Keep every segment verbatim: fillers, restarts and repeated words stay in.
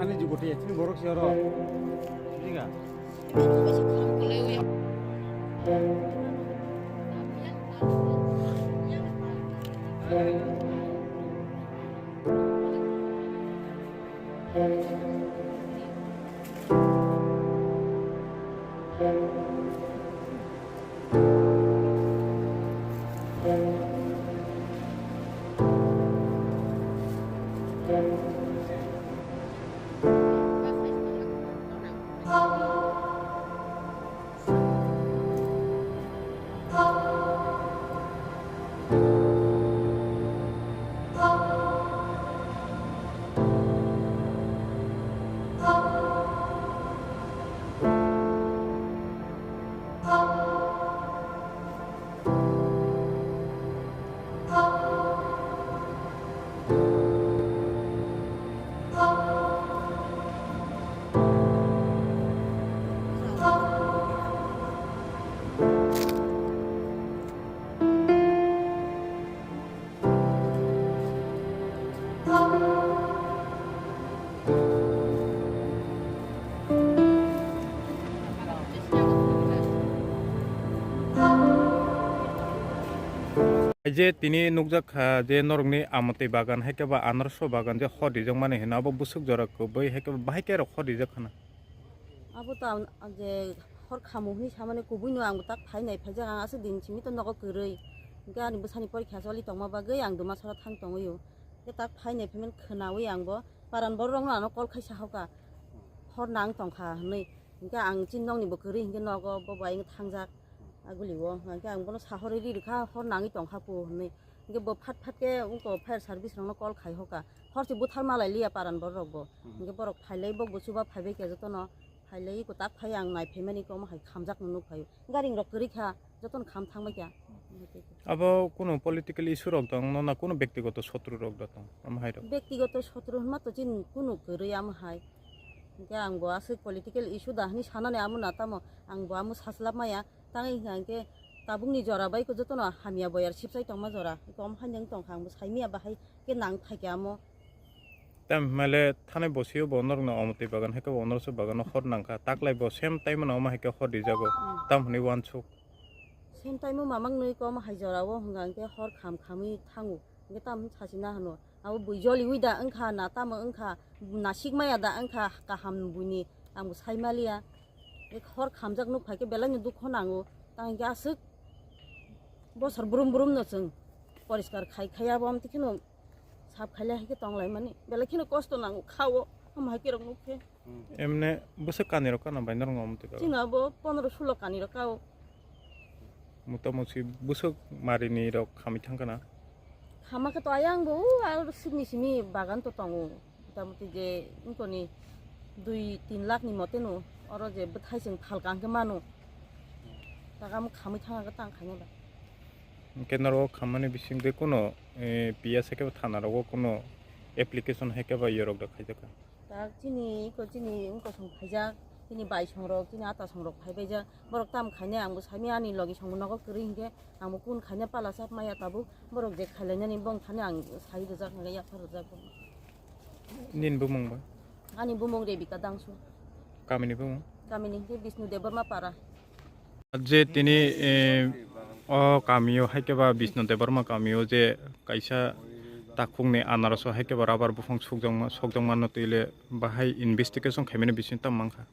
Ni jugo te, ni borok si oro. Ni ga. Je tini nukjak kha je norokni amotwi bagan hai khe ba anarso bagan je hor rijak mani hino, abo bwswk jora kwbwi hai khe ba bahai khe rok hor rijak khana. Abo to ang je hor khamu hwnwi samani kubui no ang bo tak phai nai phaijak, ang aswk din simi to nogo kwrwi. Hwnkhe ani bwsani porikha choli tongma bagwi ang Dumasora thang tongwi o. Hwnkhe tak phai nai phaimani khwnawi ang bo paran borok rokno ano call khai sahoka, hor nang tongkha hwnwi. Hwnkhe ang chini nokni bo kwrwi hwnkhe nogo bo bai thangjak aguli o. Hwnkhe ang bono sahorwi ri rwkha hor nangwi tongkha ku hwnwi. Hwnkhe bo phat phat khe wngko fire service rokno call khai hoka. Hor se buthar malai liya paran borok bo. Hmm. Hwnkhe borok phailai bo bo chuba phaibai khe jotono phailai ko tak phai ang nai phaimani ko omo hai khamjak no nuk phai. Garing rok kwrwi kha jotono kham thang bai kha. Abo kuno political issue rok tong no na kuno bektigoto sotru rok da tong omo hai rok? Bektigoto sotru hwnma to chini kuno kwrwi omo hai. Hwnkhe ang bo aswk political issue da hwnwi sanani amo na tamo ang bo amo saslap maya. Tangwi hwnkha hwnkhe tabukni jora bai khe jotono hamya boyar sipsai tongma jora. Kom haino wng tongkha, ang bo saimanya bahai khe nang phaikha amo. Tam hwnmale thanai bosio bo norokno omotwi bagan hai khe bo onorso bagano hor nangkha. Taklai bo same time no omo hai khe hor rijago. Hmm. Tam hwnwi uansuk. Same time o mamang nwi kom hai jora o hwnkha hwnkhe hor kham khamwi thango. Hwnkhe tam sachina hwno. Abo bui joliwi da wngkha na tamo wngkha, nasik maya da wngkha kaham buini, ang bo sai maliya. E hor khamjak nuk phai khe belai no dukho nango. Tang hwnkhe aswk bosor brum brum no chwng poriskar khai khai abo amtwi kheno sap khailai hai khe tong lai mani. Belai kheno kosto nango kha o, omo hai khe rok nuk khe. Emne bwswk kanirok kano bai norok omo twi ba? Chwng abo pondro sulo kanirok kao. Motamuti bwswk marinirok khamwi thangkha na? Khama khe to ayang bo, o aro sikni simi bagan to tongo. Motamuti je wngkoni dui tin lakh ni mote no, oro je bwthai chwng phalka hwnkhe mano. Taka mo khamwi thangkha tang khaina ba. Hwnkhe norok khammani bisingtwi kuno, eh, P S hai khe ba thana rogo kuno application hai khe ba yorok da khaijak kha? Tak chini iko chini wngkosong phaijak, chini baisongrok, chini atasongrok phaibaijak. Borok tam khainai, ang bo saimanya ani logisongbo nogo kwrwi hinkhe, ang bo kun khaina pala chap maya tabuk. Borok je khailainani bongthani ang sai rwjak, hwnwi yapha rwjak. Nini bumung ba? Ani bumung Rebika Dangsu. Kamini bumung? Kamini hinkhe Bishnu Debbarma para. Je tini, eh, o kamio hai khe ba Bishnu Debbarma kamio je kaisa takhukni anaroso hai khe ba rubber buphang sukjakma, sokjakmano twi le bahai investigation khaimani bising tamo mankha.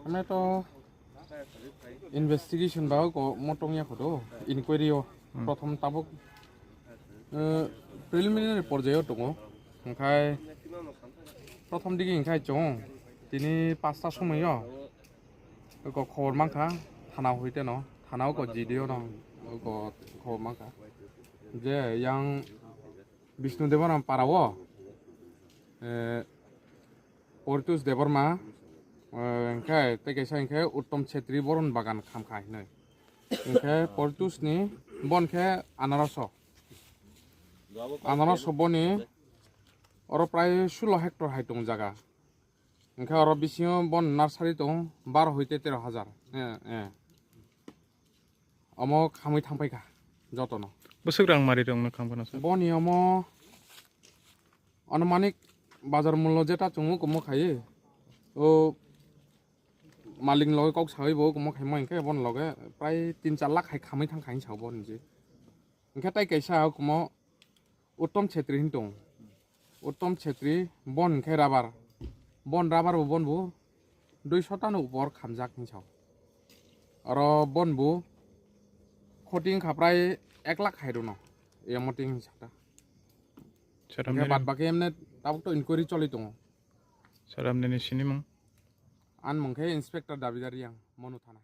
Ame to investigation ba ko motong ya khodo inquiry o. Hmm. Prothom tabuk, eh, preliminary porjayo tongo. Hwnkhe prothom digi hwnkhe chwng tini pasta somoio. Eko khobor mankha, thana hoite no, thana oko G D O no, oko khobor mankha. Je yang Bishnu Debbarma para o, eh, Portus Debbarma, eh, hwnkhe tei kaisa hwnkhe Uttom Chhetri boron bagan khamkha hinwi. Hwnkhe Portus ni bon khe anaroso. Anaroso boni oro prai sulo hectare hai tong jaga. Hwnkhe oro bisingo bon nursery tongo baro hoite tero hajar. Eh, eh. Omo khamwi thangpaikha jotono. Bwswk rang mari rokno khamkha no sir? Boni omo anumanik Bazar mullo jeta chungo komo khai. O malik loge kok sawi bo komo khai mo hinkhe bon loge prai tin char lakh khai khamwi thang khai sao bo nje. Hinkhe tai kaisa komo Uttom Chhetri hin tong. Uttom Chhetri bon hinkhe rubber. Bon rubber bo bon bo dui sotano upor khamjak hin sao. Aro bon bo khoting khaprai ek lakh hai rwno. Emo ting hin sakta. Hinkhe bad baki emne tabuk to inquiry choli tongo. Saramnini sinimung? An mung khe Inspector Dabidar Yang, Monu Thana.